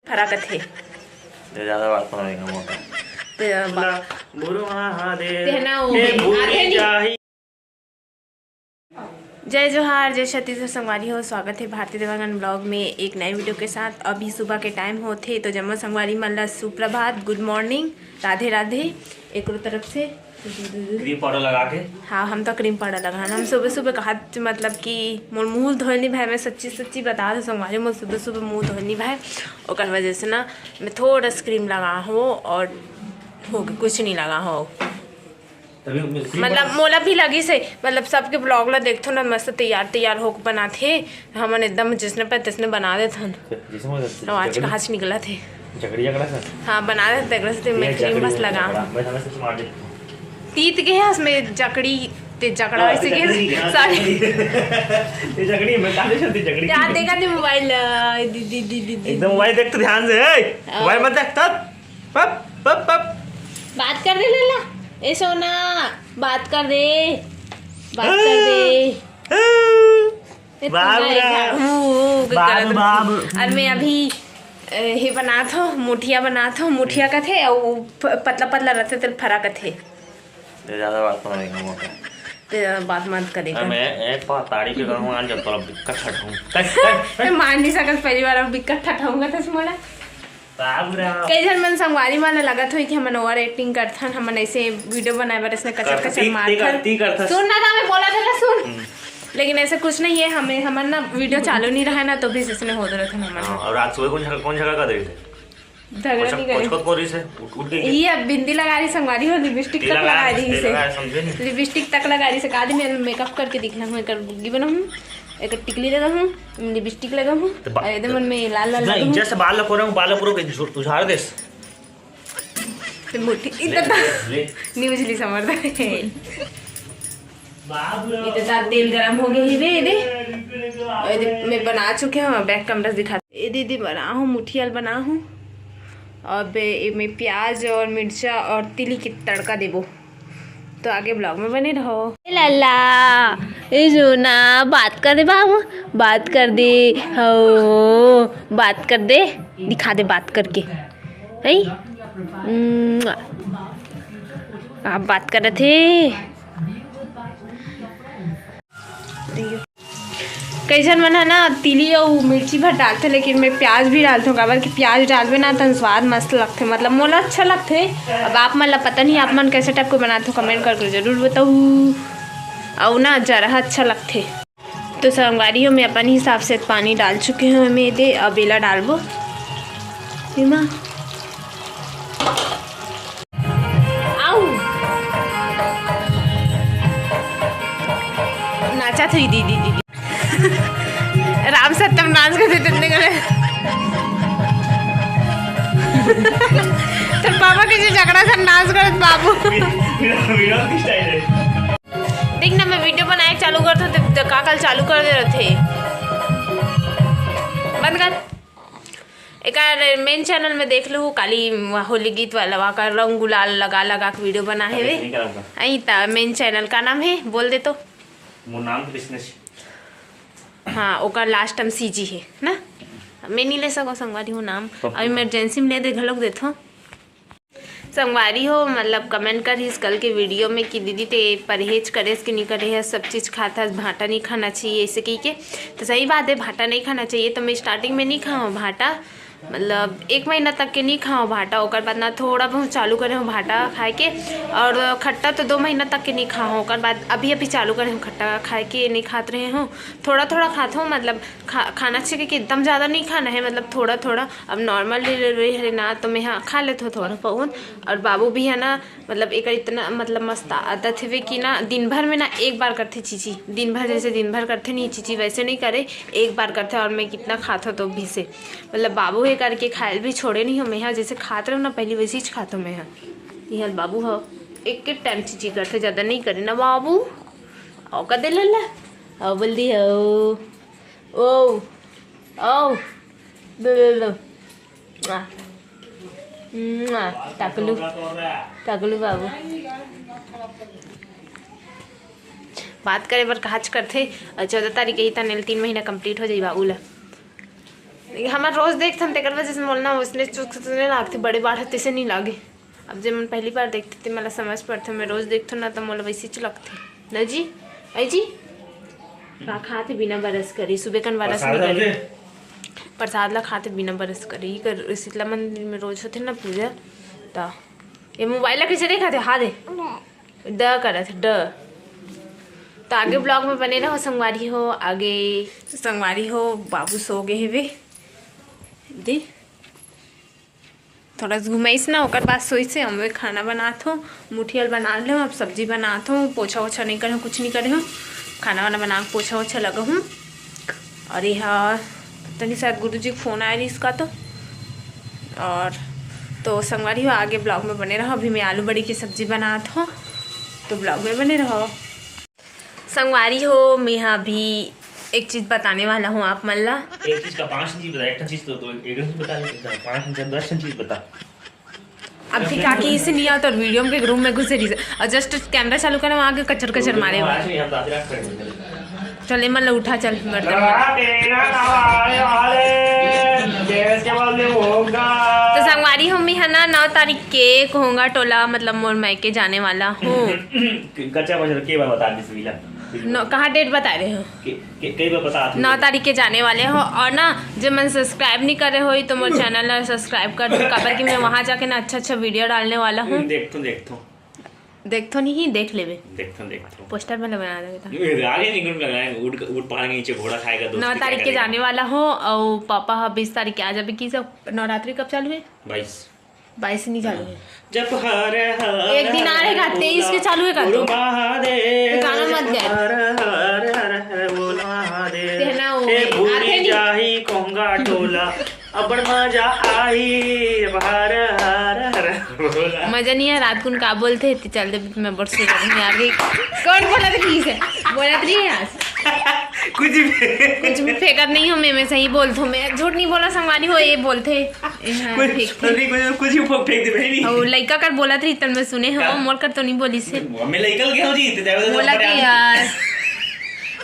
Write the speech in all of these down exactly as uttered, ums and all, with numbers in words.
फरक थे। ये ज्यादा बात तो नहीं मोटा। ते बा- गुरु महादेव तेहना हो के गई। भूली आगे नहीं। जाही। जय जोहार, जय छत्तीसगढ़ संगवारी हो, स्वागत है भारती देवांगन ब्लॉग में एक नए वीडियो के साथ। अभी सुबह के टाइम होथे, तो जम्मो संगवारी मन ला सुप्रभात, गुड मॉर्निंग, राधे राधे एकरो तरफ से। क्रीम पाउडर लगा के। हाँ, हम तो क्रीम पाउडर लगा, हम सुबह सुबह कहा, मतलब कि मोर मुंह धोए नहीं भाई, मैं सच्ची सच्ची बता दो संगवारी, मोर सुबह सुबह मुंह धोए नहीं भाई, ओकर वजह से ना मैं थोड़ा सा क्रीम लगा हूँ और हो गया, कुछ नहीं लगा हूँ। तभी हम क्रीम मतलब पाउडर मोला भी लगी से, मतलब सबके ब्लॉग ला देखथो ना, मस्त तैयार तैयार होके बनाथे, हमन एकदम जिसने पे तैसने बना देथन। जैसे वो तो आज जकड़ी, कहाँ से निकला थे? जकड़ी जकड़ा सा। हाँ, बना देते, तेकरे से मैं ये क्रीम जकड़ी बस है, लगा। जकड़ा। मैं समझ से मार दे। तीत के है उसमें जकड़ी, ते जकड़ा हाँ, ऐसे ते के जकड़ी, हाँ, सॉरी। जकड़ी। ये जकड़ी, मैं कहाँ से चलती जकड़ी? यार देखा थे मोबाइल, दीदी दीदी दीदी। एकदम मोबाइल देख तो ध्यान से, ए, हाँ। मोबाइल मत देख तब। पप पप पप। बात कर दे लल्ला, ए सोना, बात कर दे, बात कर दे। ए, बाबू तुम्हारे रा। घर, हूँ, हूँ, बाबू, करत बाबू। और मैं अभी, ए, हे बनात हो, मुठिया बनात हो, मुठिया कथे, अउ प-, पतला पतला रहथे, तेल फरा कथे। ये ज्यादा बात तो नहीं मोटा। ते ज्यादा बात मत करे अरे कर। मैं एक बार तारीफ के करूँगा, आज जब तोला बिक्का ठठाऊँ। ए, मान नहीं सकत, पहली बार अब बिक्का ठठाऊँगा तो सुमड़ा। बाबू राम। कई झन मन संगवारी मन ल लगत होई कि हमन ओवर एक्टिंग करथन, हमन ऐसे वीडियो बनाए बर ऐसे कचर करथन, कचर ती, ती कर, मारथन। ती करथस। सुन ना, ना, मैं बोला था ना, सुन। हम्म। लेकिन ऐसे कुछ नहीं है, हमें, हमन ना वीडियो चालू नहीं रहा है ना, तो भी इसने होत रहथन हमन। हाँ, और रात सुबह कौन झगड़ा, कौन झगड़ा कर रही थे? झगड़ा नहीं करे। पोछकत को रही से, उठ, उठ गई। ये अब बिंदी लगा रही संगवारी हो, लिपस्टिक तक लगा रही से। लिपस्टिक तक लगा रही से, का दिन मैं मेकअप करके दिखना हूँ, एकर बुग्गी बनाऊँ। एक टिकली लगा हूँ, लिपस्टिक लगा हूँ, तो बा-, और एकदम मन में लाल लाल नहीं, लगा हूँ। जैसे बाल लको रहा हूँ, बाल लको के झु-, उझाड़ देस। तो मोटी, ले, इतना ले, ले। न्यूज ली समझ दे। इतना तेल गरम हो गया ही बे, दे। और दे, मैं बना चुके हूँ, बैक कैमरा से दिखा। ए दीदी, बना हूँ, मुठियल बना हूँ। अब ए, ए, मैं प्याज और मिर्चा और तिली की तड़का देबो। तो आगे ब्लॉग में बने रहो। ए लाला, ए जोना, बात कर दे बाबू, बात कर दे, हो, बात कर दे, दिखा दे बात करके, है? मुआ। आप बात कर रहे थे। कई झन मन ह ना तिली अउ मिर्ची भर डालथे, लेकिन मैं प्याज भी डालथों, काबर कि प्याज डालबे ना तहन स्वाद मस्त लगथे, मतलब मोला अच्छा लगथे। अब आप मन ला पता नहीं आप मन कैसे टाइप के बनाथो, कमेंट करके जरूर बताऊ। अउ ना जरहा अच्छा लगथे। तो संगवारी हो, मैं अपन हिसाब से पानी डाल चुके हूँ, मैं दे अब एला डालबो एमा। आऊ। नाचा थी दीदी, दीदी। राम सत्यम नाच करते तन्ने करे। तो पापा के जो झगड़ा था नाच करत बाबू। विनोद की स्टाइल है। देख ना, मैं वीडियो बनाए चालू करत हूँ, तो, तो का कल चालू कर दे रहे थे। बंद कर। एकर मेन चैनल में देख लू, काली होली गीत वाला, वहाँ का रंग गुलाल लगा लगा के वीडियो बना है वे। नहीं कराऊंगा। आई ता मेन चैनल का नाम है, बोल दे तो। मोर नाम कृष्णेश। हाँ, ओकर लास्ट टाइम सीजी है ना। मैं नहीं ले सको संगवारी हो नाम। तो अब इमरजेंसी में ले दे, घलोक देथो। संगवारी हो, मतलब कमेंट करिस कल के वीडियो में कि दीदी ते परहेज करेस कि नहीं करे है, सब चीज़ खात हस, भाटा नहीं खाना चाहिए ऐसे कही के। तो सही बात है, भाटा नहीं खाना चाहिए। तो मैं स्टार्टिंग में नहीं खाऊँ भाटा, मतलब एक महीना तक के नहीं खाऊँ भाटा। ओकर बाद ना थोड़ा बहुत चालू करे हूँ भाटा खाए के, और खट्टा तो दो महीना तक के नहीं खाऊँ। ओकर बाद अभी अभी चालू करे हूँ खट्टा खाए के, नहीं खात रहे हूँ, थोड़ा थोड़ा खात हूँ। मतलब खा, खाना चाहिए कि एकदम ज़्यादा नहीं खाना है, मतलब थोड़ा थोड़ा। अब नॉर्मल डिलीवरी है ना, तो मैं हाँ खा लेत हूँ थोड़ा बहुत। और बाबू भी है ना, मतलब एक इतना मतलब मस्त आदत है कि ना दिन भर में ना एक बार करथे चीची। दिन भर जैसे दिन भर करथे नहीं चीची, वैसे नहीं करे, एक बार करथे। और मैं कितना खात हूँ तो भी से, मतलब बाबू है करके खायल भी छोड़े नहीं हूँ मैं हाँ। जैसे खात रहूँ ना पहली, वैसे ही खात हूँ मैं हाँ। ये हल बाबू हो, एक एक टाइम चीची करथे, ज़्यादा नहीं करे ना बाबू। और का दे लल्ला, और बोल दी हो। ओ, ओ, दो, दो, दो। आ। मुआ, टाकलू, टाकलू बाबू। बात करे बर काहच करथे, और चौदह तारीख के ही तने तीन महीना कंप्लीट हो जाई बाबू ला। हमर रोज देखथन, तेकर वजह से मोला ना वइसने चुचुक नइ लागथे, बड़े बाढ़त तइसे नइ लागे। अब जे मन पहली बार देखथे, ते मोला समझ पड़थे, मैं रोज देखथन ना, त मोला वइसेच लगथे। न जी, आई जी, का खाथे बिना बरस करे? सुबह कन बरस नइ करे। प्रसाद ला खाथे बिना बरस करे। ई कर शीतला मंदिर में रोज होथे ना पूजा, त ये मोबाइल ला कइसे देखत हे? हाँ दे। ड करत हे, ड। त आगे ब्लॉग में बने रहो संगवारी हो। आगे संगवारी हो, बाबू सो गे हेवे। दे, थोड़ा घुमाइस ना, ओकर बाद सोइस हे। अब मैं खाना बनात हो, मुठियल बना ले, अब सब्जी बनात हो, पोछा ओछा नइ करे हो, कुछ नइ करे हो। खाना वाना बना के पोछा ओछा लगा हूँ। और ये हा, तनी शायद गुरुजी के फोन आए रहिस का तो। और तो संगवारी हो, आगे ब्लॉग में बने रहो। अभी मैं आलू बड़ी की सब्जी बनात हो, तो ब्लॉग में बने रहो। संगवारी हो, मैं हा अभी एक चीज बताने वाला हूँ आप मन ला। एक चीज का पांच चीज बता, एक चीज तो, तो एक चीज बता, पांच चीज, दस चीज बता। अब ठीक आके इसे नहीं आता और वीडियो के रूम में घुसे रही। और जस्ट कैमरा चालू करे, वहाँ के कचर कचर मारे हुए। चल, एमन ला उठा, चल, बर्तन मार। तो संगवारी हो, मैं हा ना नौ तारीख के कोहंगा टोला, मतलब मोर मायके जाने वाला हूँ। कच्चा बजर के बार बता दिस मिला। नौ, कहाँ डेट बता रहे हो? के, के, कई बार बता नौ तारीख के जाने वाले हो। और ना, जे मन सब्सक्राइब नहीं करे हो, तो मोर चैनल ला सब्सक्राइब कर दो, काबर कि मैं वहाँ जाके ना अच्छा अच्छा वीडियो डालने वाला हूँ। देखथो, देखथो। देखथो नहीं, देख लेबे। देखथो, देखथो। पोस्टर में बना देबे त। ये आगे निकल कर आए, ऊंट, ऊंट पहाड़ के नीचे घोड़ा खाएगा, दोस्त नौ तारीख के जाने वाला हो, और पापा हा बीस तारीख के आ जाबे। की सब नवरात्रि कब चालू है? बाईस। बाईस नहीं चालू है। जब हर हर एक दिन आ रहेगा, तेईस के चालू है का गुरु तो? महादेव, गाना मत गाए। हर हर हर हर बोल महादेव। कहना हो ए गई। भूली आते नहीं। जाही कोहंगा टोला, अब्बड़ मजा आही, हर हर हर बोला। मजा नहीं है, रात कुन का बोलथे, ते चल दे, मैं बड़ सुन रही हूँ यार, ये कौन बोला था ठीक से? बोला तो नहीं है आज। कुछ भी। कुछ भी फेंकत नहीं हूँ मैं, मैं सही बोलत हूँ, मैं झूठ नहीं बोला, संगवारी हो, ये बोलथे। हाँ, कुछ, फेंकथे। नहीं, कुछ, कुछ भी फेंक दे, भाई, नहीं। और लइका कर बोलत रही, तन मैं सुने हूँ, क्या? मोर कर तो नहीं बोलिस हे। मैं लइका ल गया हूँ जी, ते जावे तो बोला बड़े कि आदमी। यार,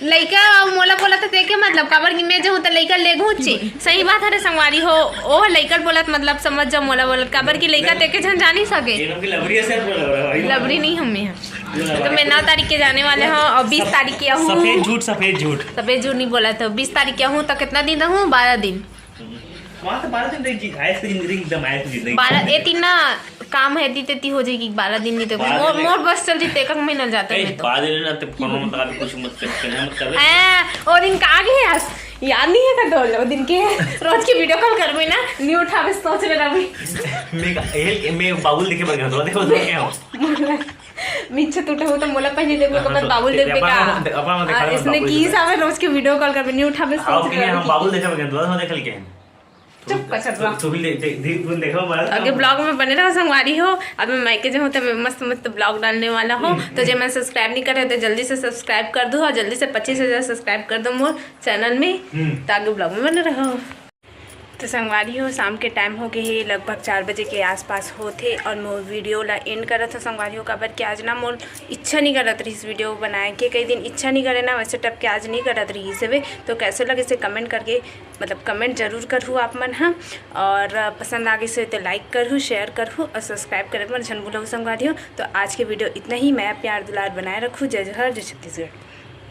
लइका अउ मोला बोला तो देखे मतलब, काबर कि मैं जो हूँ तो लइका ले घूची। सही बात है रे संगवारी हो, ओ लइका बोलत मतलब समझ जाओ मोला बोलत, काबर कि लइका ते के झन जानी सके। ये लोग की लबरी है सर, बोला रहा है भाई। लबरी नहीं हूँ मैं। तो मैं नौ तारीख के जाने वाले हूँ और बीस तारीख के हूँ। सफेद झूठ, सफेद झूठ। सफेद झूठ नहीं बोला तो बीस तारीख के हूँ तो कितना दिन रहूँ? बारह दिन। वहाँ तो बारह दिन रही जी, आयस की जिंदगी एकदम आयस की जिंदगी। बारह, ये तीन ना काम है, ती तेती हो जाएगी, बारह दिन नहीं तो बारह मोर, दिन मोर बस चल जी, तेकक महीना जाता ए, मैं तो। बारह दिन ना, ते फोन मत लगा, कुछ मत कर, करना मत कर। हैं, वो दिन का आगे है यार, याद नहीं है कर दो, वो दिन के रोज की वीडियो कॉल करबे ना, नहीं उठावे, सोच ले रहा मैं। मैं का-, ए, मैं बाबुल देखे बन गया, तो देखो, तो क्या हो? मिच्छा टूटे हो तो मोला पहले देखो, हाँ, कब तो बाबुल ते-, देखे अपना का? मत दे-, अपना मत दिखा, आ, इसने बाबुल की देखे। हिसाब है, रोज की वीडियो कॉल करबे, नहीं उठावे, आओ, सोच कहीं ले हम रहा बाबुल देखे बन गया, तो देख लेके हैं। चुप, कचर रहा। तू भी ले-, दे-, दे-, तू देखो हमारा आगे ब्लॉग में बने रहो संगवारी हो। अब मैं मायके जो हूँ तो मैं मस्त मस्त ब्लॉग डालने वाला हूँ। हम्म, तो जे हम्म। मैं सब्सक्राइब नहीं करे हो तो जल्दी से सब्सक्राइब कर दो और जल्दी से पच्चीस हजार सब्सक्राइब कर दो मोर चैनल में। हम्म। तो आगे ब्लॉग में बने रहो। तो संगवारी हो, शाम के टाइम हो गए हे, लगभग चार बजे के आसपास होथे और मोर वीडियो ला एंड करत हो संगवारी हो, काबर कि आज ना मोर इच्छा नहीं करत रहिस वीडियो बनाए के। कई दिन इच्छा नहीं करे ना, वैसे टप के आज नहीं करत रहिस हवे। तो कैसे लगे से कमेंट करके, मतलब कमेंट जरूर करहू आप मन ह, और पसंद आ गइस हे तो लाइक करहू, शेयर करहू और सब्सक्राइब करे बर झन भूलहू संगवारी हो। तो आज के वीडियो इतना ही। मैं प्यार दुलार बनाए रखू। जय जोहार, जय छत्तीसगढ़।